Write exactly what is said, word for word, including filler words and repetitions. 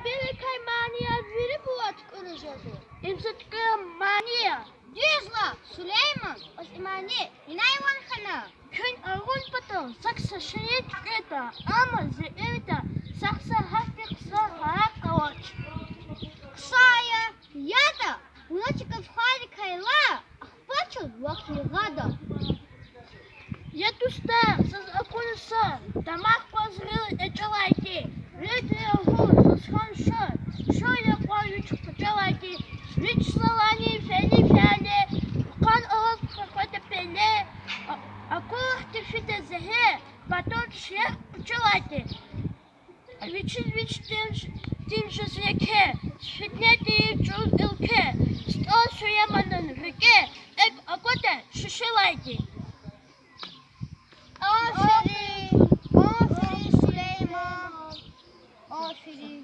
Вирикай манияр вири булах туькӀуьриз жезва. Им са туькӀуьрин мани я. Дуьз лагь, Сулейман, квез и мани инай ван хьана? Куьн агъун патал сак са шейи туькӀуьрда, амма зи уьмуьрда сак са гьарф хъсан гьарф авач. Хъсан я, ятӀа, вуна чӀугваз хвайрикай лагь, ахпа чун вахъ вугъда. Я дустар, заз акуна са, дамах къваз гъил эчӀелайди, виридалай агъуз заз хьана шур, шур я кьван вич къачалайди, вич залайни фени фяли, къан алаз къекъведа пеле, а-, акурди фида зегьер, патан шейх къачалайди. Вичиз вич тинж-, тинжез еке, фитнедив чӀуз уьлкве, СтӀал Сулейманан рикӀе экв аквада шишелайди. Аферин, аферин, Сулейман, аферин.